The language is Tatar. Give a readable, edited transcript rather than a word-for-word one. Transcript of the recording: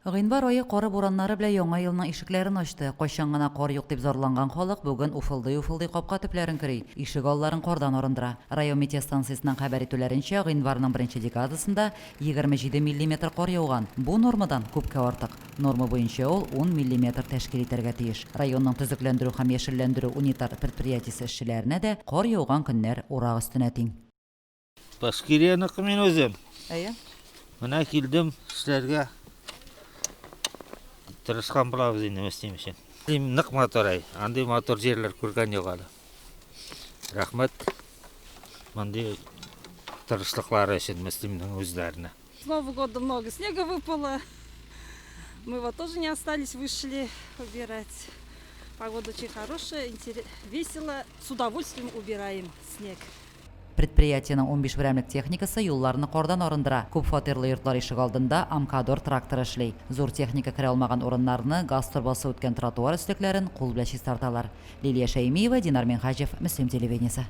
Гыйнвар ае кары бураннары белән яңа елның ишекләрен ачты. Кайчан гына кар юк дип зарланган халык бүген уфылдый-уфылдый капка төпләрен көри, ишек алларын кардан арындыра. Район метеостанциясеннән хәбәр итүләренчә, гыйнварның беренче декадасында 27 миллиметр кар яуган. Бу нормадан күпкә артык. Норма буенча ул ун миллиметр тәшкил итәргә тиеш. Районның төзекләндерү һәм яшелләндерү унитар предприятиесе эшчеләренә дә кар яуган көннәр урак өстенә тиң. Башкирияныкы мин үзем. Әйе. Менә килдем эшләргә. Тырышкан булабыз инде Мөслим өчен. Нык матур ай. Андый матур җирләр күргән юк әле. Рәхмәт мондый тырышлыклары өчен Мөслимнең үзләренә. С Нового года много снега выпало. Мы вот тоже не остались, вышли убирать. Погода очень хорошая, весело, с удовольствием убираем снег. Предприятиенең 15 берәмлек техникасы юлларны кардан арындыра. Күп фатирлы йортлар ишегалдында Амкадор тракторы эшли. Зур техника керә алмаган урыннарны, газ торбасы үткән тротуар өслекләрен кул белән чистарталар. Лилия Шәймиева, Динар Минһаҗев, Мөслим телевидениесе.